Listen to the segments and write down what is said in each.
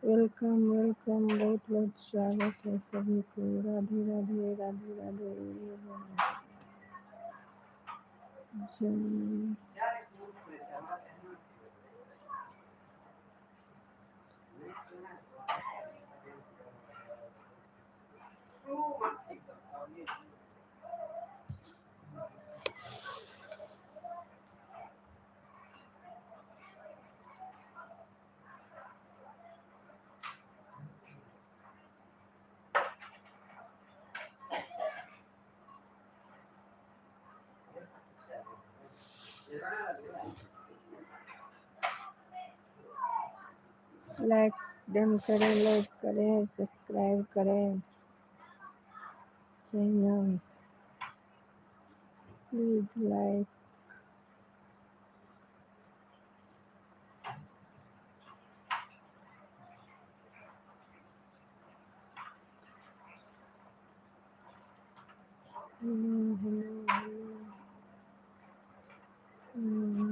Welcome बहुत बहुत स्वागत है सभी को। राधे राधे राधे राधे। June. लाइक डम करें, लाइक करें, सब्सक्राइब करें channel, please like. Hello hello hello.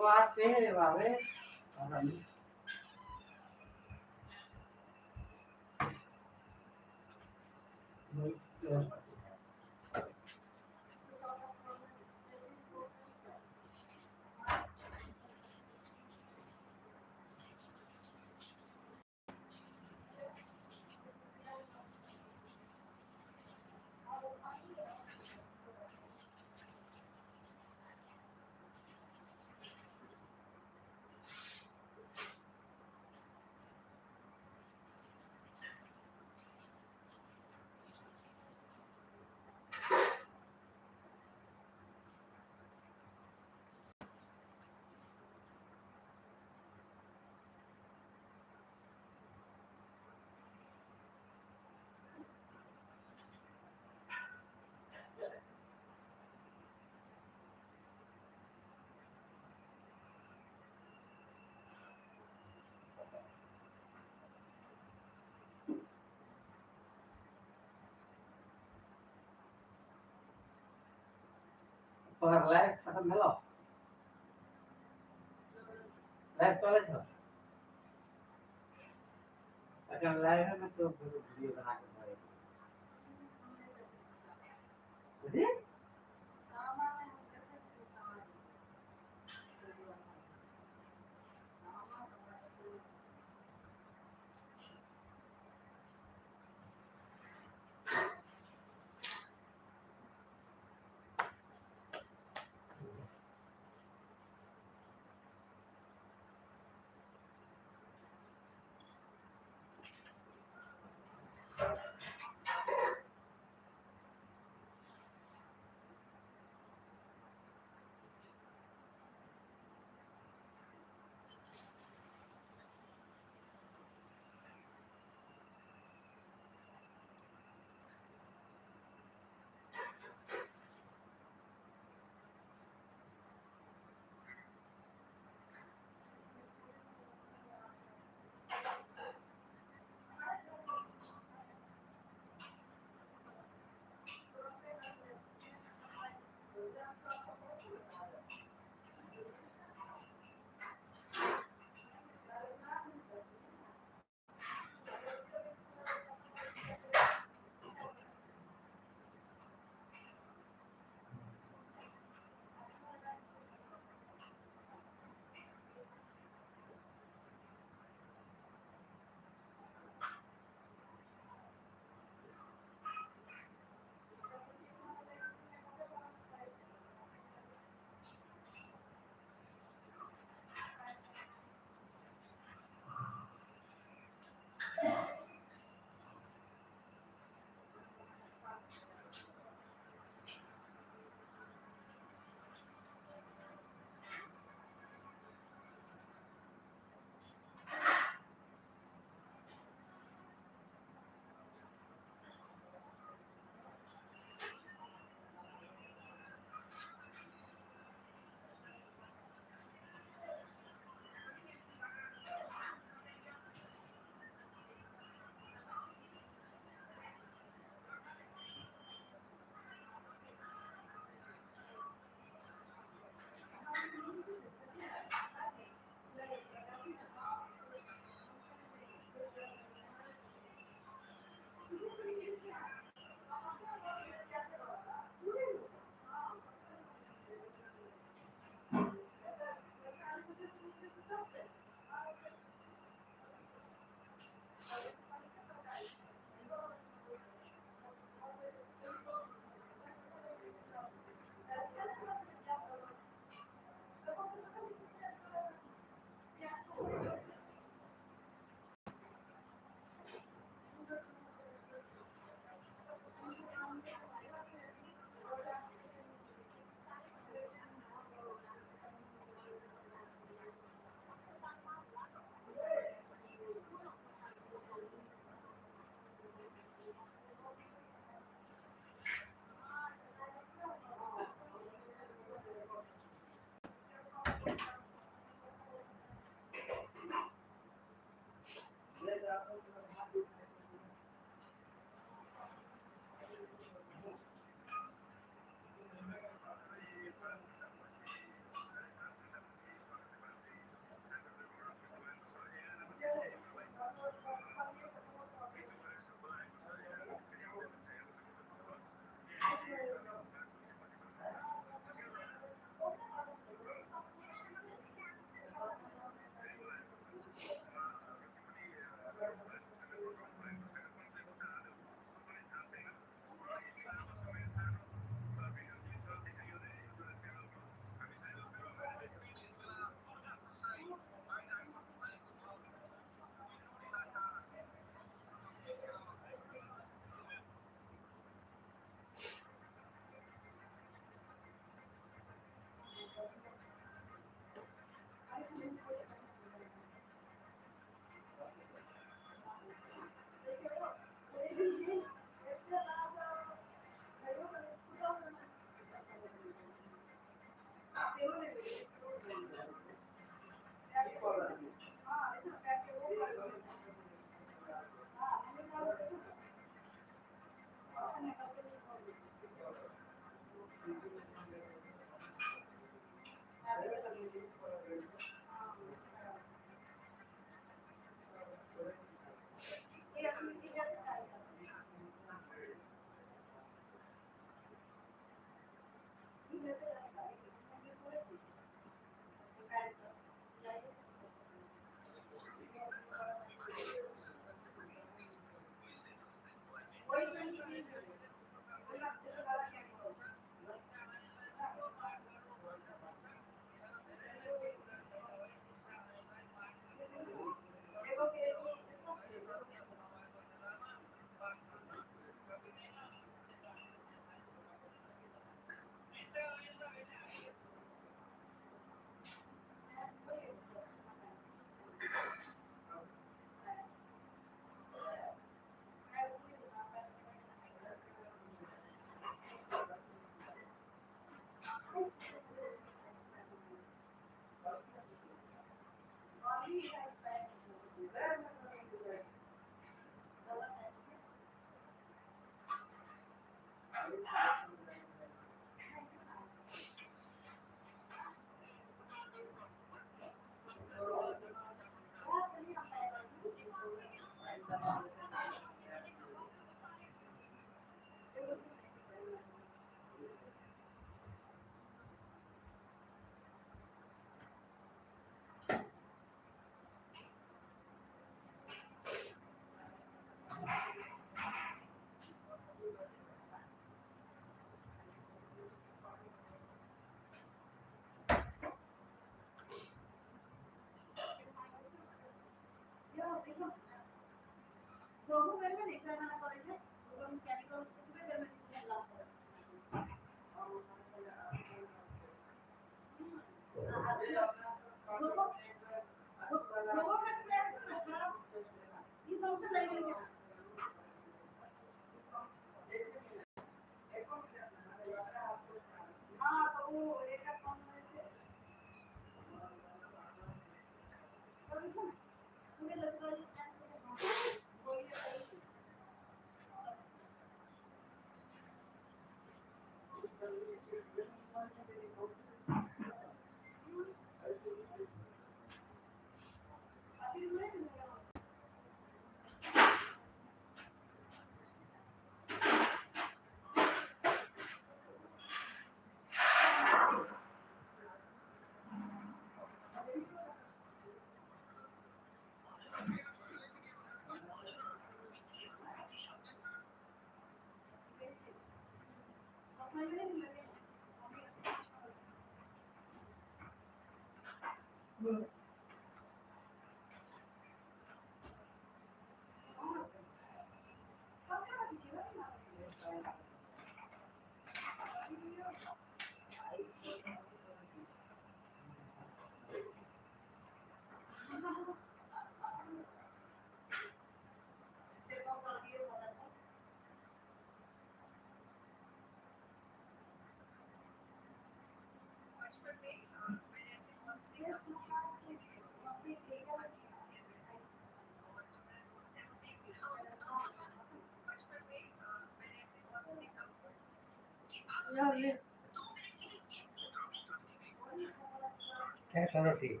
क्या करो ठीक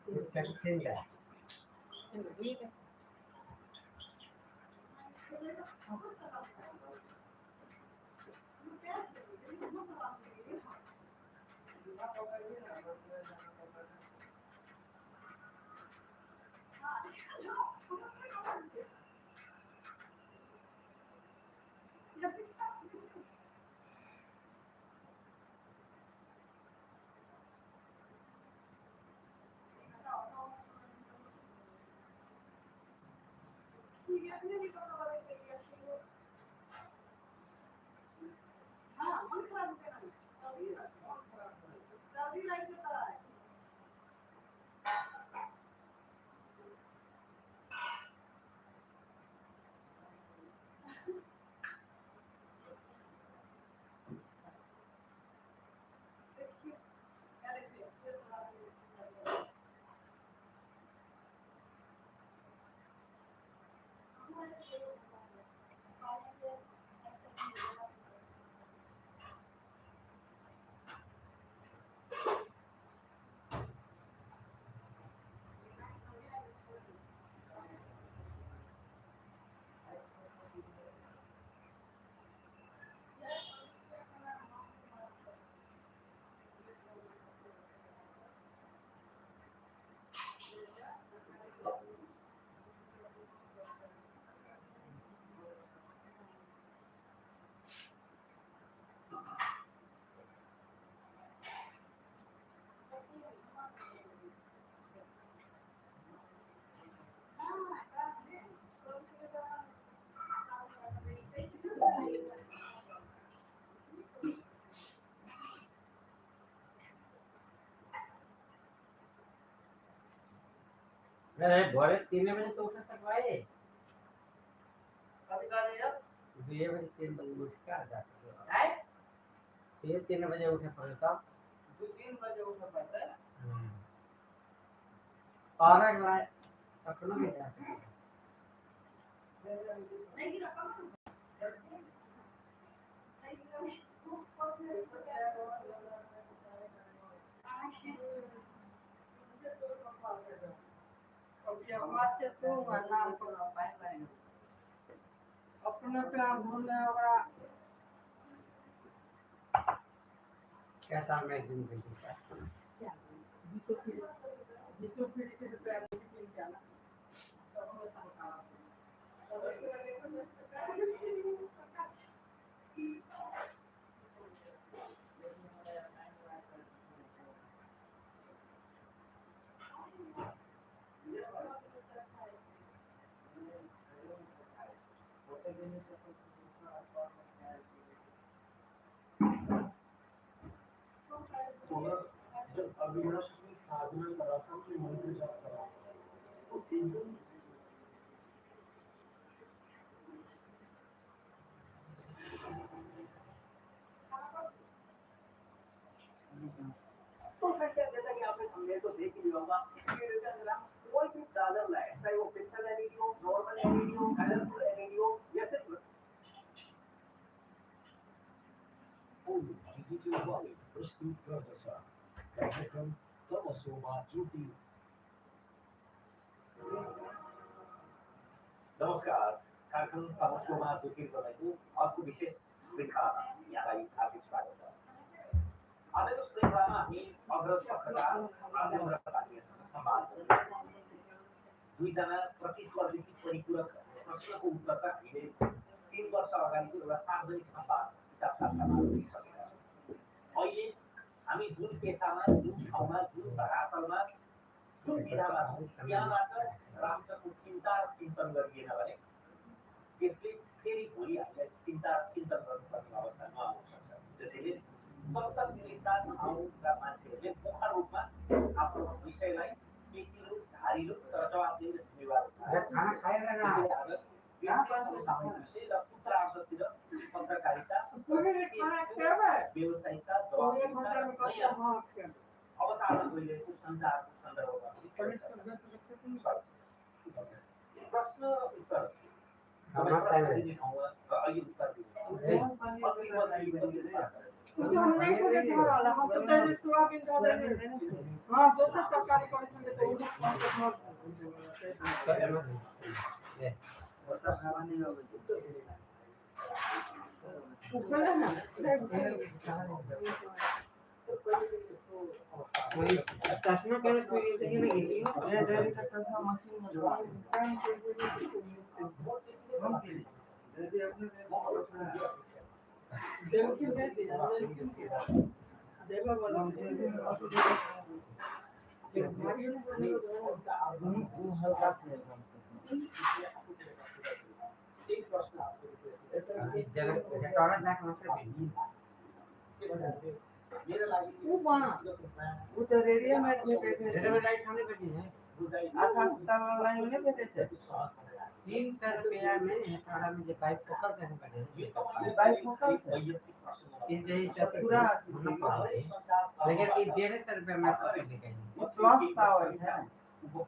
कुछ टेंशन है अरे भोरे 3 बजे तो उठ सकता है। कभी कर रहे हो 2 बजे 3 बजे उठ के आ जाता है। 3 बजे उठे पड़े तब 2-3 बजे उठना पड़ता है और अगला अपना भी जा सकते हैं। अपने प्लान भूलने होगा कैसा मैं जिंदगी का जिसको फिर से प्लान नहीं किया ना तो हमें संभालना जब अविनाश की साधना करा था कि मंदिर जाप करा तो एकदम तो फिर क्या जैसा कि आपने थंबनेल को देख ही लिया होगा इस वीडियो के अंदर हम कोई भी डालर लाए चाहे वो पिक्सल एलईडी हो नॉर्मल एलईडी हो कलरफुल एलईडी हो या सिर्फ डिजिटल वाले प्रस्तुत करत असा कार्यक्रम तमसोमा ज्योति नमस्कार कार्यक्रम तमसोमा ज्योतिर्गमयको अर्को विशेष श्रृङ्खला यहाँलाई हार्दिक स्वागत छ आजको श्रृङ्खलामा हामी अग्रज पत्रकार आर्जन र पाण्डेसँग संवाद गर्छौँ दुईजना प्रतिस्पर्धी परिपूरक प्रश्नको उत्तर त हामीले 3 वर्ष अगाडिको एउटा सार्वजनिक संवाद किताब छापामा दिइसकेका छौँ अहिले हामी जुन पेसामा जुन ठाउँमा जुन धरातलमा जुन विधामा छौँ यहाँबाट राष्ट्रको चिन्ता चिन्तन गरिएन भने त्यसले फेरि भोलि हामीलाई चिन्तन गर्नुपर्ने अवस्था नआउन सक्छ त्यसैले तब तक मेरे साथ ठाउँका मान्छेहरूले मुख्य रूपमा आफ्नो विषयलाई पेचिलो धारिलो तर जवाब दिने जिम्मेवार खाना खाएगा ना विषय र उत्तरार्धतिर पत्रकारिता व्यवसायिकता अवतारण गरिरहेको सञ्चारको सन्दर्भमा प्रश्न उत्तर दिने ठाउँमा र अहिले उत्तर दिने चश्मा पहले कोई जिंदगी में गिरी हो ये डेली का चश्मा मशीन में दवा यदि आपने देखिए मैं देखो बोलो हल्का से एक प्रश्न आपको जरा जाके मतलब मेरा लागि वो बना वो तो रेडियोमेड में कहते रेडियो लाइट होने लगी है आकाश तक लाइन में कहते थे 300 रुपया में अठारह में जो पाइप पकड़ के हम पड़े बाइक मोटर इस जैसे पूरा लेकिन ये 150 रुपया में पकड़ के गए वो प्लस पावर है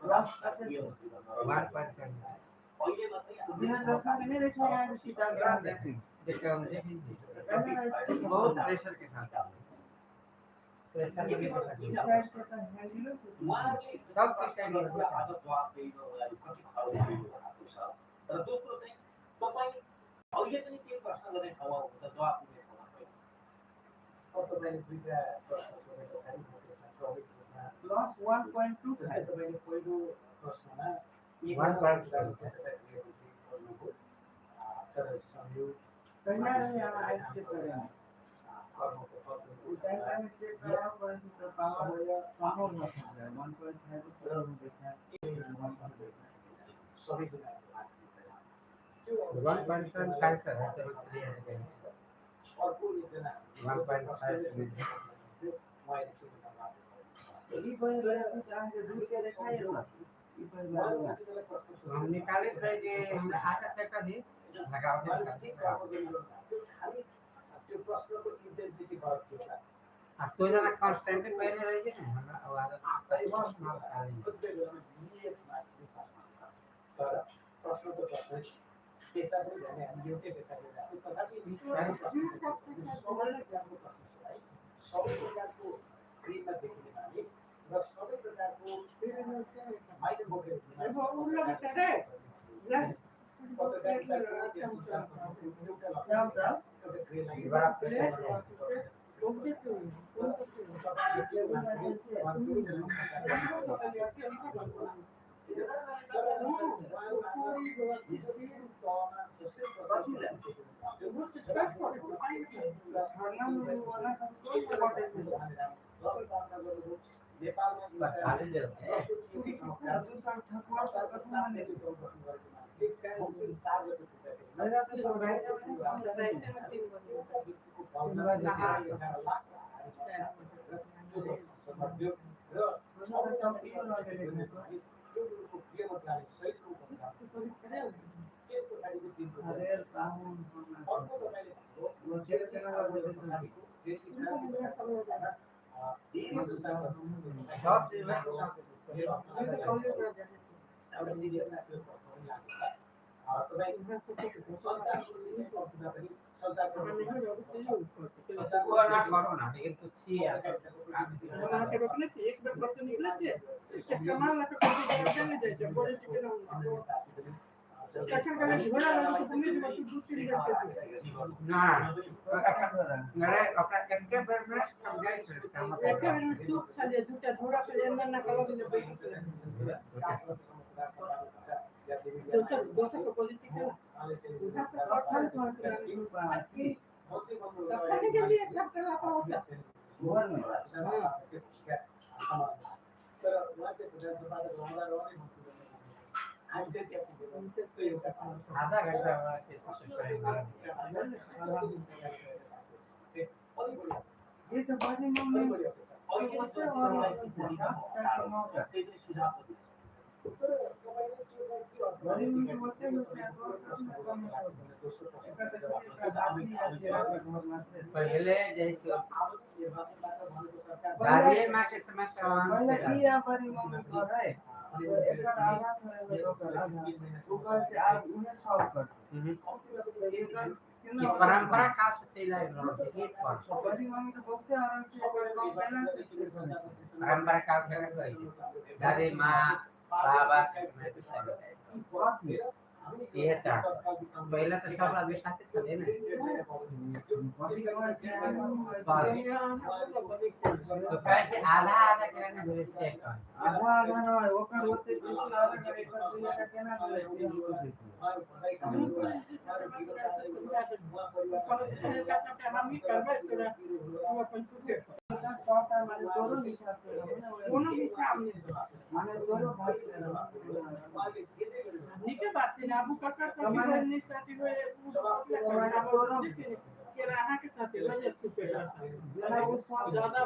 प्लस करते थे 1% बिना दर्शन के नहीं देखा है सीधा ग्राफ देखी देखो हम देखेंगे बहुत प्रेशर के साथ प्रेशर के साइड के तो हैंडल सब कुछ आज जवाब दिनु लागि कति खरो भएको छ र दोस्रो चाहिँ तपाई अहिले पनि के प्रश्न गर्ने ठाउँमा हुन्छ जवाब दिने ठाउँमा छैन अब तपाईले दुईटा प्रश्न सोधेको छ नि त्यसमा प्रवेश प्लस 1.2 जस्तै तपाईले पहिलो प्रश्नमा 1.2 तर संयोग कन्या यहाँ आइसके परे कर्मको फल उस टाइम में चेक करा पर तो पावर संभव न सकता है 1.5 तो देखा सबै कुराहरु 1.5 का है चलो क्लियर है अर्को एकजना 1.5 में मैले सुनेको यदि पनि गएर चाहिँ दूर के देखाइयो हम निकाले थे कि हमरा आटा तक दी लगावटे खाली त्यो प्रश्नको इन्टेन्सिटी फरक थियो अब तो जना कांस्टेंट पहले रह गए ना हमरा आवाज सही बात ना कतिपय बेलामा नियत मात्र तर प्रश्नको प्रश्न पेसा पनि भने हामी एउटै पेसाले जान्छौँ तथापि सबै प्रकारको स्क्रिनमा देखिने मानिस र सबै प्रकारको माइक बोकेर आधा घंटा ये तो बड़ी मम्मी पहले जैसे गाड़ी में के समस्या पहले किया बड़ी मम्मी को है एक आवाज है ऊपर से आप उन्हें सॉल्व करते ये परंपरा काल से चला है बड़ी मम्मी तो बहुत आराम से परंपरा काल से गई दादी माँ बाबा ये था पहले तो सब आदमी साथ थे ना तो कैसे आधा आधा करने बोले से आधा आधा ना वो कर होते दूसरा आधा करे पर दुनिया का कहना नीचे बात से ना बुक कर सकते हैं इनिशिएटिव है के रहा के साथ वजह से ज्यादा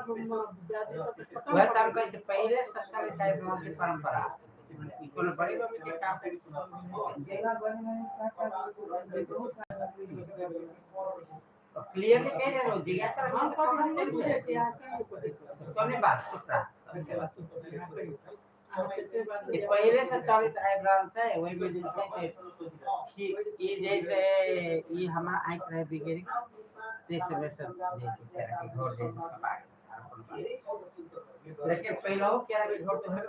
वह तब कैसे पहले सत्ता के टाइप से परंपरा कोन बड़ी मम्मी के काम जेला बनी नहीं सकता बहुत सारा क्लियरली कह रहे हो जिज्ञासा हम पर हमने पूछे क्या करने बात सुtra ये पहले से चलित आइब्रान है वही में जैसे कि ये जैसे ये हमारा आइक रहे बिगेरी जैसे वैसे जैसे तेरा के घर जैसे लेकिन पहले हो क्या है घर तो है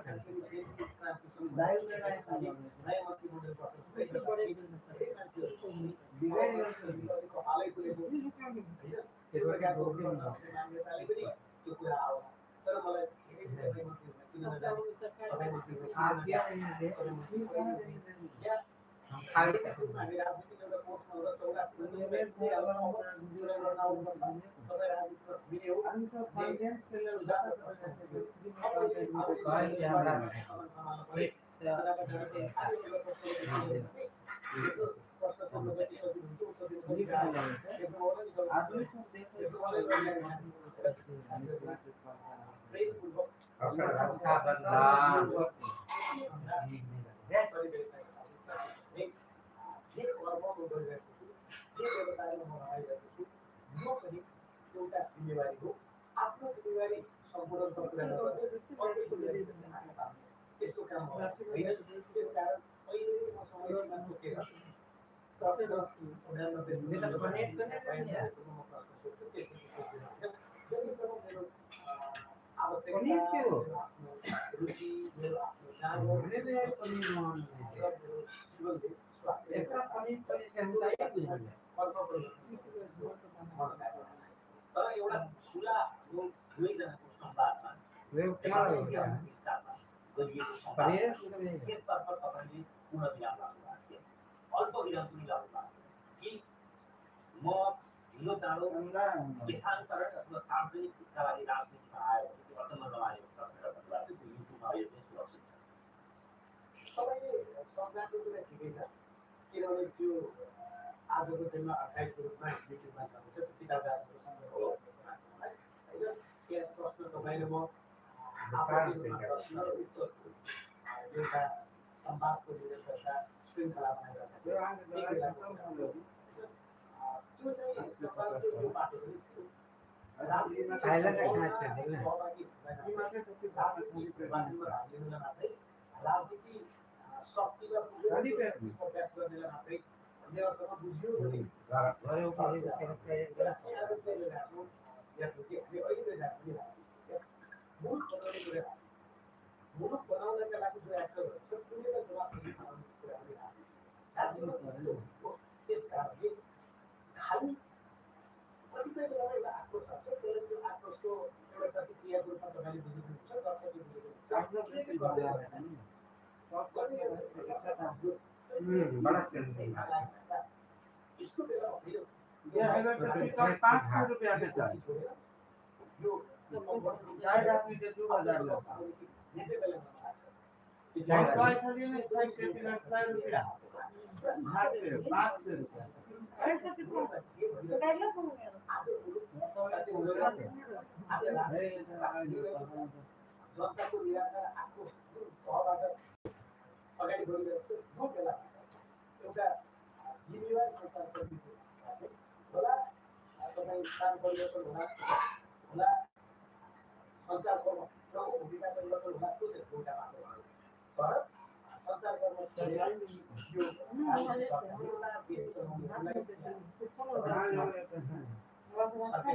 लाइव में नहीं जे कर्म म गरिरहेको छु जे व्यवसायमा म लगाइरहेको छु यो पनि एउटा जिम्मेवारी हो आफ्नो जिम्मेवारी सम्पूर्ण कुरा नगर्ने अर्को जिम्मेवारी त्यस्तो काम होइन त्यसकारण अहिले म समय सीमा तोकेर प्रश्न 99 म प्रश्न सोध्छु त्यसपछि जतिसम्म मेरो आवश्यकता आफ्नो रुचि मेरो आफ्नो जाँगर जीवनले स्वास्थ्य तर एउटा ठुला दुवैजनाको संवादमा विस्तारमा गरिएको संवाद त्यसतर्फ तपाईँले पूर्ण विराम लाग्नुभएको थियो अल्प विराम पनि लाग्नुभएको कि म ढिलो चाँडो देशान्तरण अथवा सार्वजनिक हितका लागि राजनीतिमा आयो भने त्यो अचम्म नलागेको छ भनेर भन्नुभएको थियो युट्युबमा अहिले पनि सुरक्षित छ तपाईँले संविधानको कुरा ठिकै छ किनभने त्यो आजको दिनमा आर्काइभको रूपमा युट्युबमा छ त्यो किताबहरूको सङ्ग्रह हो होइन त्यहाँ प्रश्न तपाईँले म प्रश्न र उत्तरको एउटा संवादको निरन्तरता श्रृङ्खला बनाइरहेको त्यो चाहिँ संवादको यो बाटो पनि थियो राजनीति शक्तिमा अभ्यास गर्नेलाई मात्रै भन्ने अर्थमा बुझ्यो भने मुलुक बनाउनका लागि जो एक्टरहरू छ उनीहरूलाई जवाब दिने कुरा पनि त्यस कारणले खालि कतिपय बेला एउटा आक्रोश आउँछ त्यसले त्यो आक्रोशको एउटा प्रतिक्रियाको रूपमा तपाईँले बुझ्नुहुन्छ दर्शकले बुझ्नुहुन्छ यस्तो बेला जनताको निराशा आक्रोश तहबाट अगाडि बढिरहेको छ त्यो बेला एउटा जिम्मेवार सरकारप्रति होला तपाईँ स्थान परिवर्तन होला सञ्चार कर्म प्रमुख भूमिका परिवर्तन होला त्यो चाहिँ एउटा मात्र हो तर सञ्चार कर्म यो सरकारी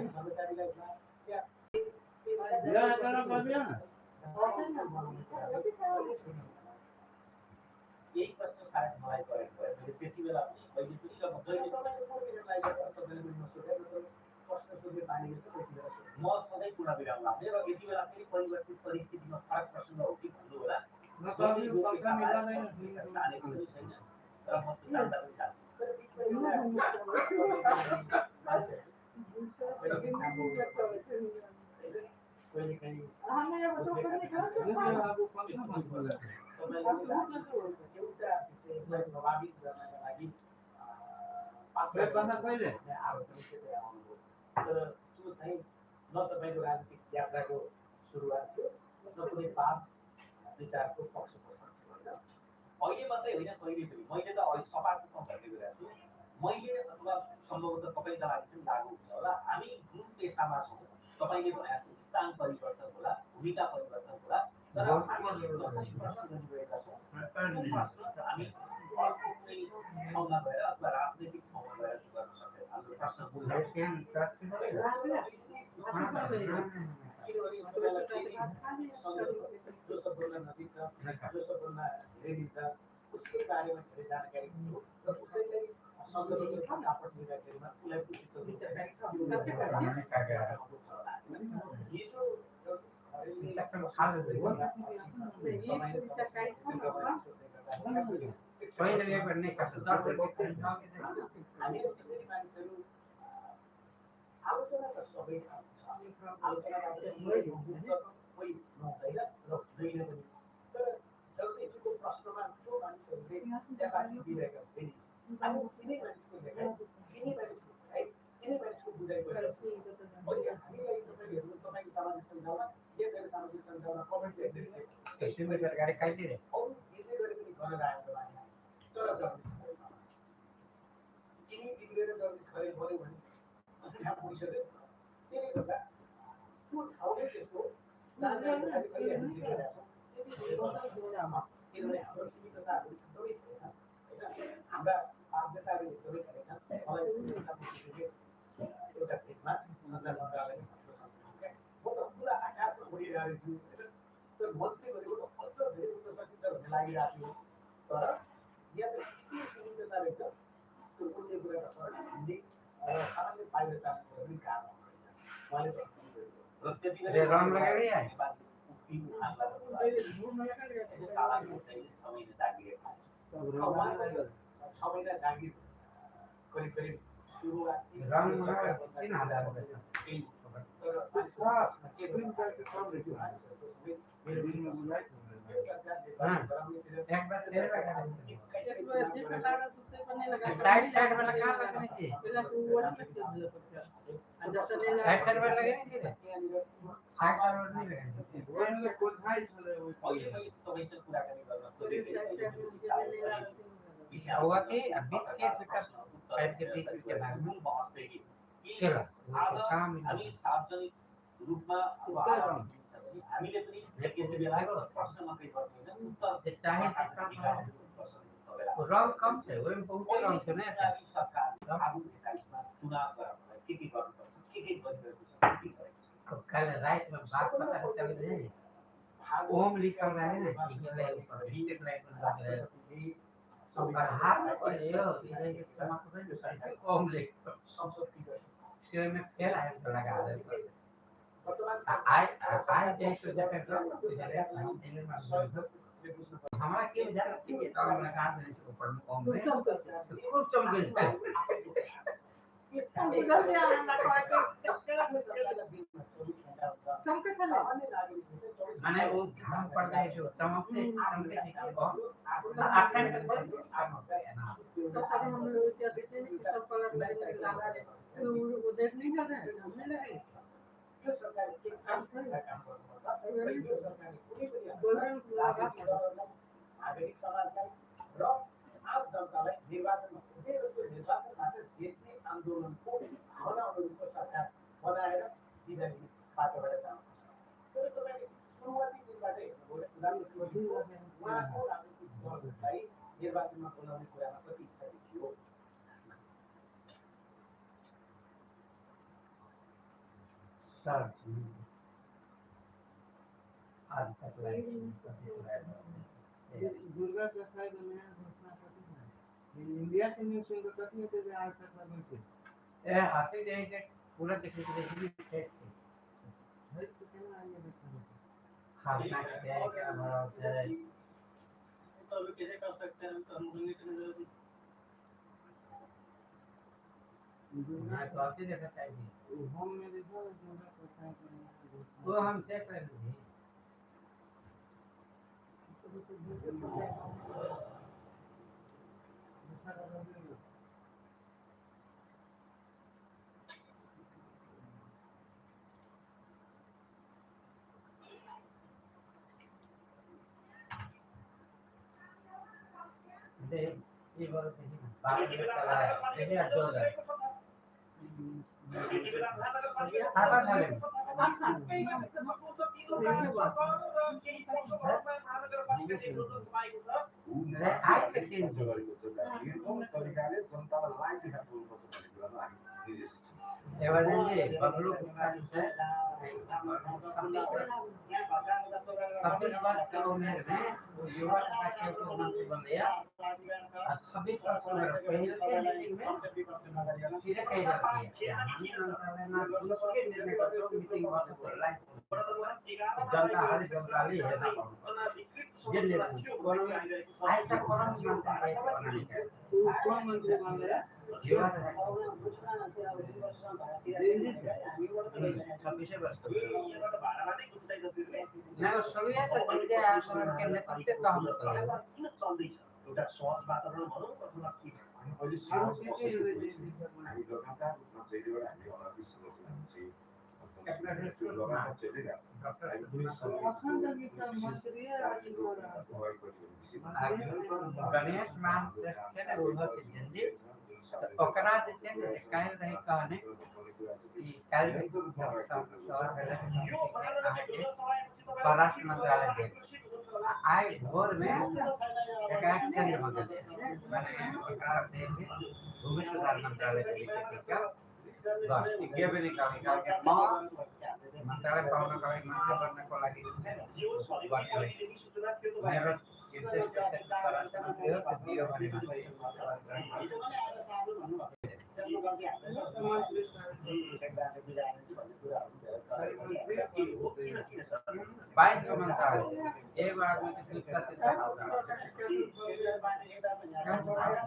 कर्मचारीलाई यही प्रश्न सायद मलाई गरेको भए मैले त्यति बेला पनि अहिले पनि र म जहिले प्रश्न सोध्ने बानी छ त्यति बेला म सधैँ पूर्ण विराम लाग्ने र यति बेला फेरि परिवर्तित परिस्थितिमा फरक प्रसङ्ग हो कि भन्नु होला जानेको पनि छैन र म त्यो जान्दा पनि प्रभावित गर्नका लागि तर त्यो चाहिँ न तपाईँको राजनीतिक यात्राको सुरुवात थियो न कुनै पाप विचारको पक्ष पोषण थियो होइन अहिले मात्रै होइन कहिले पनि मैले त अहिले सपाटो भन्दै गइरहेको छु मैले अथवा सम्भवतः तपाईँका लागि पनि लागु हुन्छ होला हामी जुन पेसामा छौँ तपाईँले भनेको स्थान परिवर्तन होला भूमिका परिवर्तन होला तर हामी जसरी प्रश्न गरिरहेका छौँ त्यो प्रश्न हामी अर्को कुनै ठाउँमा गएर अथवा राजनैतिक ठाउँमा गएर गर्न सक्दैन हाम्रो प्रश्न जो सबभन्दा नदी छ जो सबभन्दा धेरै दिन्छ उसकै बारेमा धेरै जानकारी थियो र उसैलाई सन्दर्भले सापट लिँदाखेरिमा उसलाई आलोचना त सबै आलोचना कोही नहुँदैन र हुँदैन पनि तर जगदीशको प्रश्नमा जो मानिसहरूले चियाबाजी दिइरहेका हुन्छन् हामी तिनै मानिसको लेखाइ तिनै मानिसको भनाइ तिनै मानिसको बुझाइ गरिरहेको अहिले हामीलाई तपाईँहरू तपाईँको सामाजिक सञ्जालमा या मेरो सामाजिक सञ्जालमा कमेन्ट लेख्दै अरू भनेर आएको मान्छे तर जर्नलिस्ट तिमी बिग्रेर जर्नलिस्ट खरेज गर्यो भने अझै ठाउँ पुगिसक्यो त्यसले गर्दा त्यो ठाउँले त्यस्तो किनभने हाम्रो सीमितताहरू एकदमै धेरै छन् होइन हाम्रा बाध्यताहरू एकदमै धेरै छन् मलाई एउटा खेतमा सञ्चार मन्त्रालय म त पुरा आकाशमा उडिरहेको छु होइन तर मन्त्री गरेको त अझ धेरै उठ्न सकिन्छ भन्ने लागिरहेको थियो तर यहाँ त यति सीमितता रहेछ त्यो उड्ने कुरा त हिन्दी सामान्य बाहिर जाने पनि कारण उहाँले त र त्यति अरे राम लगा रही है सबैलाई जागिर करिब करिब सुरुवात रंग लगा 3000 रुपए एक बार तेरे लगा साइड साइड वाला कहाँ लगा नहीं साइड साइड वाला लगे नहीं साइड साइड वाला नहीं लगा वो इनके कुछ हाई चले वो हुआ कि बीच के विकट पैर के बीच के भाग में केला काम हामी सार्वजनिक रूपमा हामीले पनि व्यक्तिगत बेलाको प्रश्नमा केही गर्दैन उत्तर चाहे रंग कम है वो बहुत रंग है ना सरकार आगो 41 मा चुनाव गराउनलाई के गर्नुपर्छ के गरिरहेको छ के गरेको छ कल रात में बात पता चल रही है ओम लिखा हुआ है ना कि ये ऊपर रीटेक लाइन में लग रहा है पर हाथ में और ये चमक रहा है ओम लिख संसद की शेर में फेर आए तो लगा दे वर्तमान आई जैसे देखा हमारा क्यों जा रहा है काम लगा दे ऊपर में ओम में खूब चमक गई माने वो घाम पड़ जाए जो चमकते चमकते दिखे बहुत आखिर में वो देख नहीं कर रहे हैं हमने लगे जो सरकार के काम काम नागरिक समाजलाई र आम जनतालाई निर्वाचनमा त्यो निर्वाचनबाट जित्ने आन्दोलनको भावनाहरूको सरकार बनाएर दिँदाखेरि बाटोबाट जानुपर्छ तर तपाईँले सुरुवाती दिनबाटै हेर्नुभयो उहाँको राजनीतिक दललाई निर्वाचनमा बोलाउने कुरामा कति इच्छा देखियो सर आज तक दुर्गा प्रसाद ने घोषणा की है इंडिया के न्यूज़ को कथी होते है आज तक नहीं थे ए आते जाएंगे पूरा देखने के लिए है तो क्या आएंगे देखने खाना क्या क्या हमारा है तो अभी कैसे कर सकते हैं तो हम मैं तो आते देखा चाहिए होम में देखो दुर्गा प्रसाद वो हम चेक कर लेंगे ये बात सही है बाहर चला है ये अच्छा होगा खाना खा लेंगे अरे आज तक चेंज हो तरिकाले जनतालाई लाइट देखाउनु पर्छ भन्ने कुरामा हामी एवरेज बबलू कुत्ता है 26 वर्ष की उम्र में वो युवा सभा के मंत्री बन गया 26 वर्ष की उम्र पहले के मीटिंग में सीधे कह जाती है उसके निर्णय पर मीटिंग वाले बोल रहा है जनता हर जनता ले है ना जिले आज तक कौन जनता है बनाने का कौन मंत्री बन गया युवा सभा 26 वर्ष ना सोलिया से दिल्ली आंदोलन के नेतृत्व का हम किन चल्दैछ एउटा सहज वातावरण भनौँ अथवा के हामी अहिले सानो हामी लगातार रूपमा जहिलेबाट हामी अनावश्यक समस्या चाहिँ अखण्ड गीता मन्त्री राजीवरा गणेश मान श्रेष्ठ છે ને ઓહો છે જલ્દી તો ઓકરા જે છે ને કાલ રહી કહને ई काल परराष्ट्र मंत्रालय के आय भोर में एक चंद्र मगल माने ओकरा देश भूमि सुधार मंत्रालय के विषय का बस ये भी निकाल के मंत्रालय पाउन का एक मंत्री बनने को लगी है मेरो परराष्ट्र मंत्री हो तो बीओ बने बाइक का मंत्रालय एक बार में कितनी प्रतिशत होगा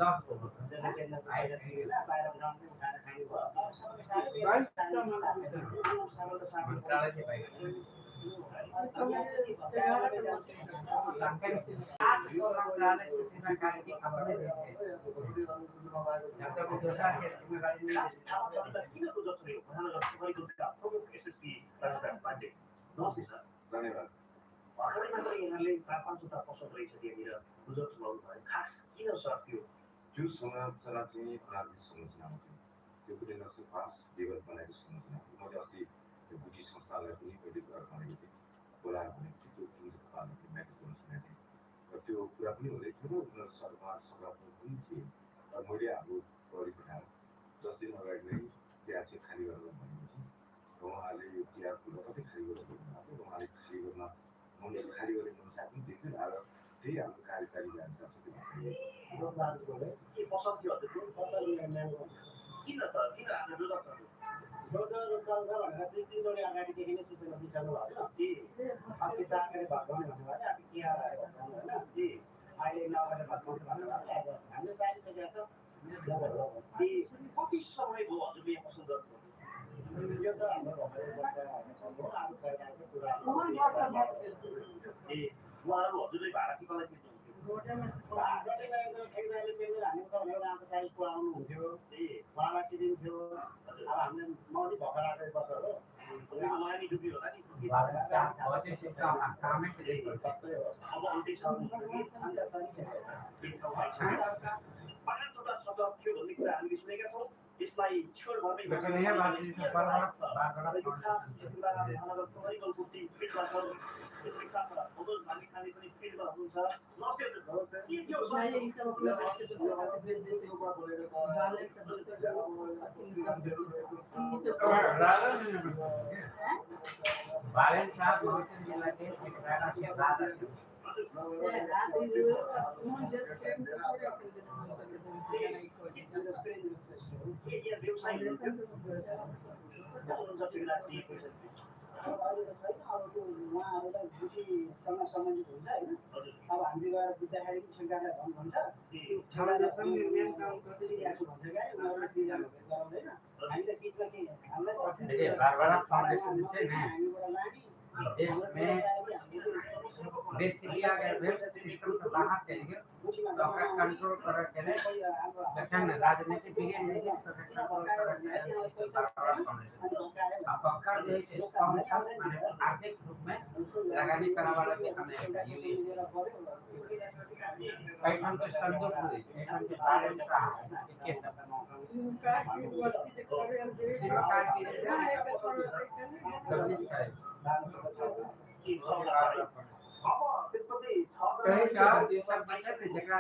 10 मंत्रालय के बाइक मंत्रालय सूचना कार्य की अपने धन्यवाद यहाँले 4-5 वटा पसल रहेछ त्यहाँनिर गुजर चलाउनु भयो खास किन सर त्यो संरचना चाहिँ प्राविधिक संरचना हो त्यो पनि नक्सल पास लेभल बनाएको संरचना हो मैले अस्ति बुझी संस्थालाई पनि मैले कुरा गरेको थिएँ बोलाएर भनेको थिएँ त्यो जुन पार्टीले म्यानेज गर्न सुनेको थिएँ र त्यो कुरा पनि हुँदै थियो र उनीहरू सरकार सकारात्मक पनि थिए र मैले हाम्रो गरी पठाएँ 10 दिन अगाडि नै त्यहाँ चाहिँ खाली गरेर भनेपछि उहाँले यो तिहार कुरा कतै खाली गरेर भन्नुभएको उहाँले खाली गर्न मनुष्य खाली गर्ने मनुष्य पनि देख्दैन र त्यही हाम्रो कार्यकारी जान्छ के पसल थियो हजुर किन त किन आज रोजगार चल्छ भनेर 2-3 जोडी अगाडिदेखि नै सूचना दिइसक्नु भएको अस्ति जानकारी भएको भन्नुभयो अब के आयो होइन अहिले नगरेर भन्नु भन्नुभयो हामीले चाहिसकेको छ कति समय भयो हजुरले यहाँ पसल गर्नु यो त हाम्रो उहाँहरू हजुरले भाडा के कसलाई आउनुहुन्थ्यो उहाँलाई दिन्थ्यो अब हामीले मौली भर्खर आएको बस्छ हो नयाँ डुब्यो होला नि अब अन्त्य पाँचवटा सजाप थियो भन्ने कुरा हामीले सुनेका छौँ यसलाई छेड गर्दै त्यसकै साथमा मनोज भानिसाले पनि फिल्डमा हुनुहुन्छ नमस्ते बालन साहब मोहन जिला के सेक्रेटरी के बाद उहाँहरूलाई बुझीसँग सम्बन्धित हुन्छ होइन अब हामीले गएर बुझ्दाखेरि पनि सरकारलाई भन्छ उनीहरूले हामीले बिचमा के इसमें व्यक्ति दिया गया वेस्ट सिस्टम से बाहर चले गए तो कंट्रोल कर के लेकिन राजनीति बिगड़ नहीं है तो कंट्रोल कर अब पक्का जो है माने आर्थिक रूप में लगानी करने वाला के हमें पैठन के संदर्भ में पैठन के बारे में कहा इसके कई चार देशों में से जगह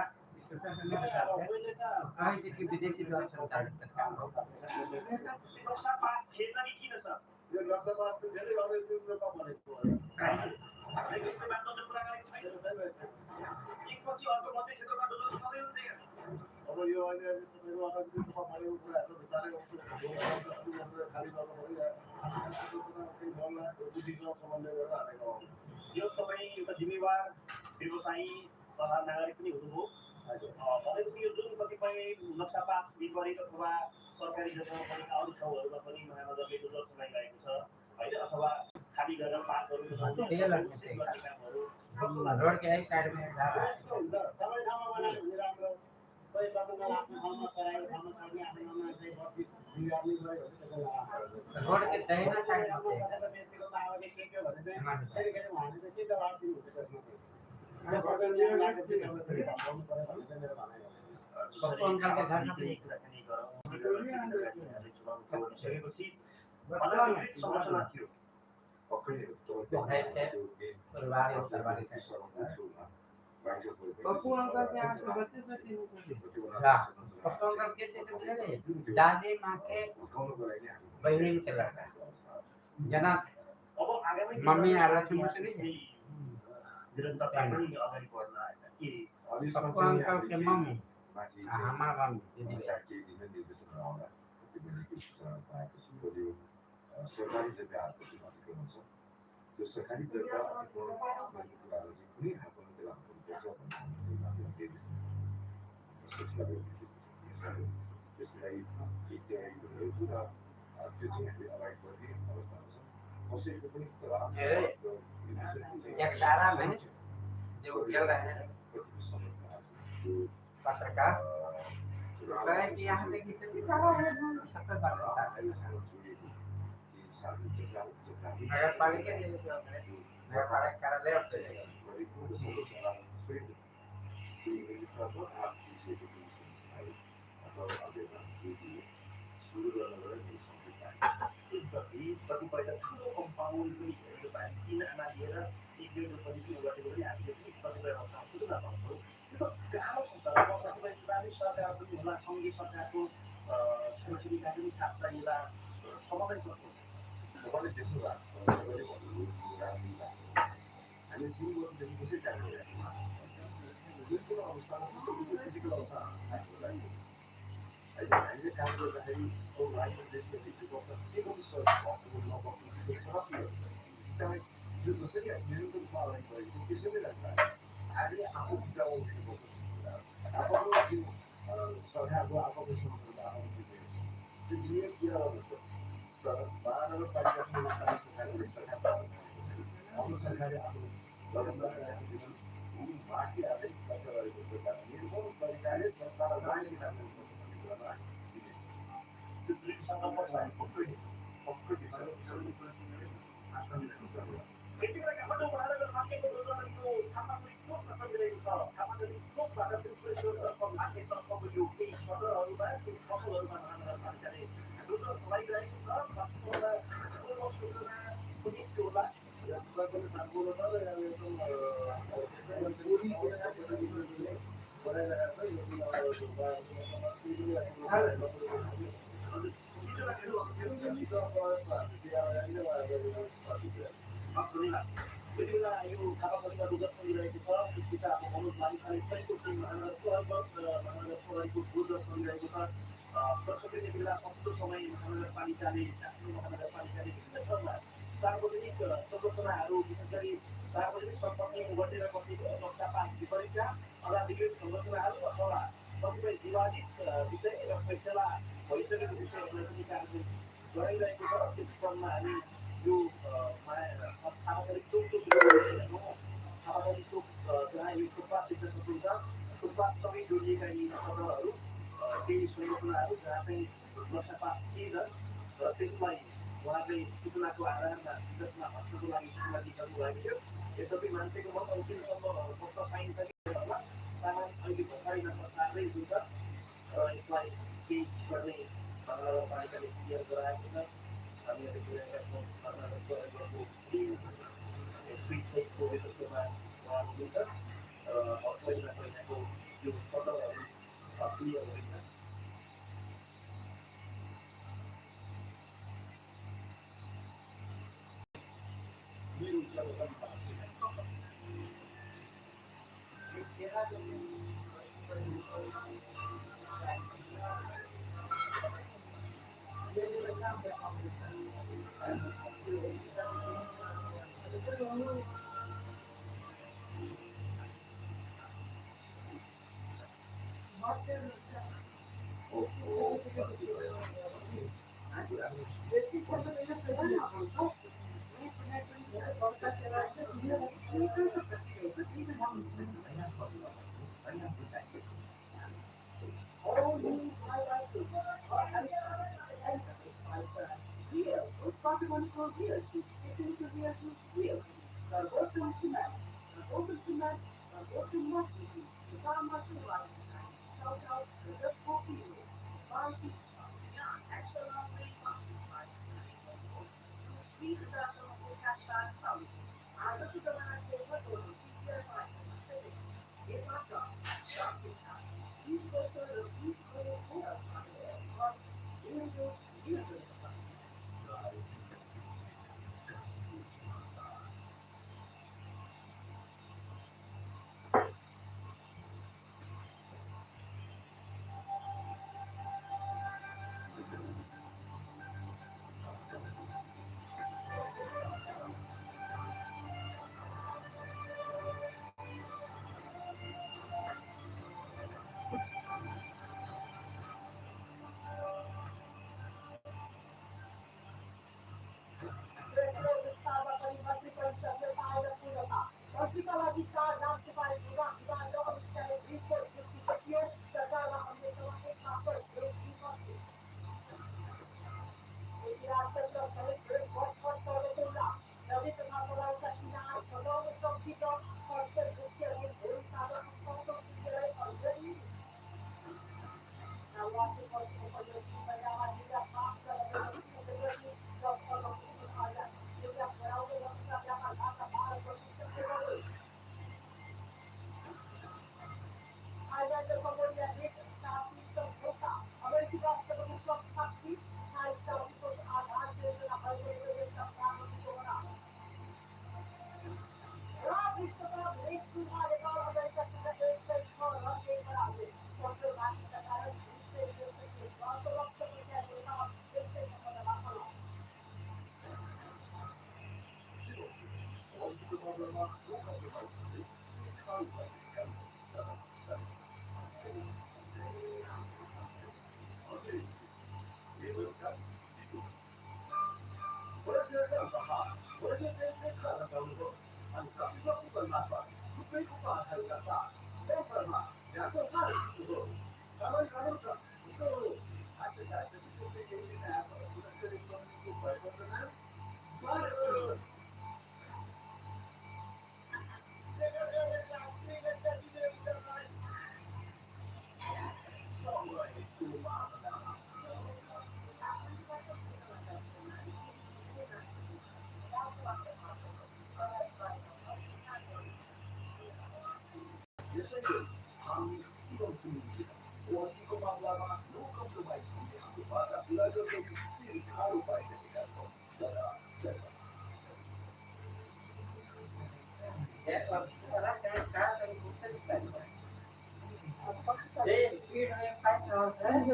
कहीं से विदेशी द्वारा संचालित सरकार हो नक्सा पास थिएन नि किन सर यो नक्सा पास धेरै अरू रूपमा भनेको हो यसको बाटोले कुरा गरेको छैन एकपछि अर्को मध्य क्षेत्रमा डुलो सधैँ हुन्छ अब यो अहिले तपाईँको अगाडि रूपमा भनेको कुराहरू बिस्तारै खाली गर्नु पऱ्यो बुझिसँग समन्वय गरेर हालेको हो यो तपाईँ एउटा जिम्मेवार व्यवसायी तथा नागरिक पनि हुनुभयो भनेपछि यो जुन कतिपय नक्सा पास विपरीत अथवा सरकारी जग्गामा पनि अरू ठाउँहरूमा पनि महानगरले डुलो चलाइरहेको छ होइन अथवा खाली गरेर पार्कहरू रोड के एक साइड में जा रहा है सबै ठाउँमा बनायो भने राम्रो कोही तपाईँलाई आफ्नो ठाउँमा सरायो ठाउँमा सर्ने आफ्नो ठाउँमा चाहिँ बिगार्नु गयो भने त्यसलाई लगाएर रोड के दाहिना साइड में थे व्यक्तिगत आवले चेक्यो भने चाहिँ हमारे फेरि फेरि उहाँले चाहिँ के जवाब दिनुहुन्छ त्यसमा चाहिँ यो प्रकार नियमलाई चाहिँ हामीले फेरि भन्न पर्यो भन्ने चाहिँ मेरो भनाइ हो पप्पू अंकल के घर में भी कुराकानी गरौँ सकेपछि अनाधिकृत संरचना थियो पक्कै परिवार और सरकारी थे पप्पू अंकल के यहाँ से बच्चे से तीन को पप्पू अंकल के थे दादी माँ के बहनी में चला था जना अब आगामी मम्मी लक्ष्मी से नहीं थे निरन्तरता पनि अगाडि बढ्न आएका के पप्पू अंकल के मम्मी हमारा मम्मी दीदी सरकारी जग्गा हातपछि मात्रै हुन्छ त्यो सरकारी जग्गा अतिपूर्ण गर्ने कुराहरू चाहिँ कुनै हातमा त्यसलाई हुनुपर्छ भन्ने त्यसको लागि के तयारी गरिरहेको छु र त्यो चाहिँ हामीले अगाडि बढ्ने अवस्थामा छ कसैको पनि एक सारा में जो खेल रहे हैं पत्रकार कहे कि यहाँ देखिए कितनी बड़ा है सफल बात है नगर पालिका ने नगर पालिका कार्यालय और कतिपय त ठुलो कम्पाउन्ड पनि हेरेको भए किन आमा लिएर एक डेढ पनि के गरेको पनि हामीले पनि कतिपय अवस्थामा सूचना पाउँछौँ त्यो त गाह्रो छ सर अब कतिपय चुनावी सरकार पनि होला सङ्घीय सरकारको सोचिएका पनि साथ चाहिएला समाधान कस्तो तपाईँले देख्नु भएको तपाईँले भन्नुभयो हामी 3 वर्षदेखि कसरी काम गरिरहेको छौँ जुन अवस्थामा क्रिटिकल अवस्था हामीले काम गर्दाखेरि अब राइटर देशले के गर्छ के गर्नु सक्छ नबक्नु जो जसरी निरन्तर रूपमा अगाडि बढेको त्यसैले गर्दा हामीले आफू बिगाउनु दिनुपर्छ आफ्नो जुन सरकारको आफूको समस्या आउँछ त्यो जियो के गर्नुपर्छ तर महानगरपालिकाको सरकारले आफ्नो सरकारले आफ्नो लगातार बाँकी आफै खर्च गरेको सरकार निर्भर तरिकाले जनतालाई बाँकी राख्नु भन्ने कुरामा त्यो दृष्टिसँग पछाडि पक्कै यति बेला काठमाडौँ महानगरपालिकाको योजनाको थापाको चोकमा चलिरहेको छ थापाको चोकबाट त्रिपुरेश्वरतर्फ लाग्ने तर्फको यो केही सडकहरूमा केही पसलहरूमा महानगरपालिकाले योजना चलाइरहेको छ वास्तवमा पूर्व सूचना पनि थियो होला यति बेला यो थापामा रोजगार चलिरहेको छ त्यसपछि अब मनोज मानिसले सयको टिम महानगरपालिकाको रोजगार चलिरहेको छ दर्शकले यति बेला पछिल्लो समय महानगरपालिकाले विभिन्न ठाउँमा सार्वजनिक संरचनाहरू विशेष गरी सार्वजनिक सम्पत्ति ओगटेर बसेको नक्सा पास विपरीतका अनाधिकृत संरचनाहरू अथवा कतिपय विवादित विषय र फैसला भइसकेको विषयहरूलाई पनि कार्यान्वयन गराइरहेको छ त्यस क्रममा हामी यो थापागढी चोकको थापागढी चोक जहाँ यो फुटपाथ देख्न सक्नुहुन्छ फुटपाथसँगै जोडिएका यी सडकहरू केही संरचनाहरू जहाँ चाहिँ नक्सा पास थिएन र त्यसलाई उहाँले सूचनाको आधारमा विगतमा हट्नको लागि सूचना दिइसक्नु भएको थियो यद्यपि मान्छेको मन अन्तिमसम्म बस्न पाइन्छ कि सामान अहिले भर्खरै सार्दै हुन्छ र यसलाई केही गर्ने महानगरपालिकाले क्लियर गराएको छ हामीले देखिरहेका छौँ महानगरपालिकाको स्पिड सहितको नेतृत्वमा उहाँ हुनुहुन्छ र पहिला पहिलाको यो सडकहरू क्लियर गरिन्छ Express. Real, उत्पादन को real चीज, किसी को real चीज real. सर्वोत्तम सीमेंट, सर्वोत्तम सीमेंट, सर्वोत्तम मजबूती. Utama Survival Time. Shout out, Reserve Coffee Road. Baltic Chowk. Yeah, extra long way plastic price. 3,000 समोसे cashback promises. आजच्या जमान्यात तेव्हा दोन PPI मार्केट. ये वाचा, starting time. These books are the these cool products are there. But real good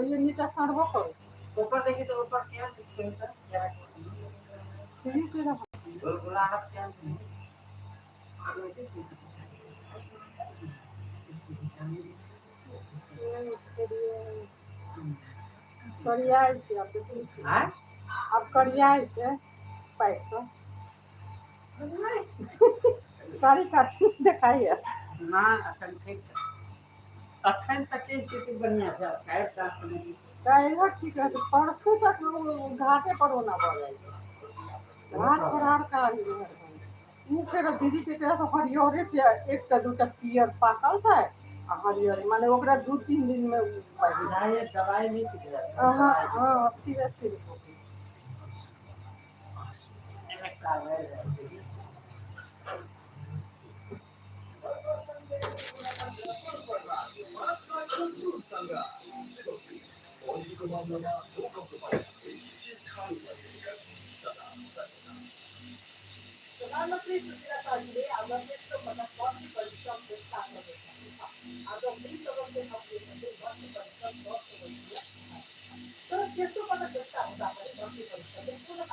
ये नीचा सर्व करो ऊपर देखिए तो ऊपर क्या दिखते हैं सर क्या ठीक है बिल्कुल आप क्या करिया हाँ अब करिया पैसा सारी काटी दिखाइए ना अखन ठीक है अखन तक के स्थिति बढ़िया है पैर साफ करने की कहेगा ठीक है परसों तक घाटे पर होना पड़ेगा घाट पर हार का मुँह के दीदी के तरह तो हरियरे से एक का दूटा पियर पाकल था हरियर माने ओकरा 2-3 दिन में ये दवाई नहीं ठीक है हाँ हाँ फिर प्रधानमंत्री सुशीला पांडे आगामी स्वास्थ्य परिश्रम के साथ आगामी सबसे अपने स्वास्थ्य परिश्रम बहुत तो किसको पता चलता है भक्ति परिश्रम पूरा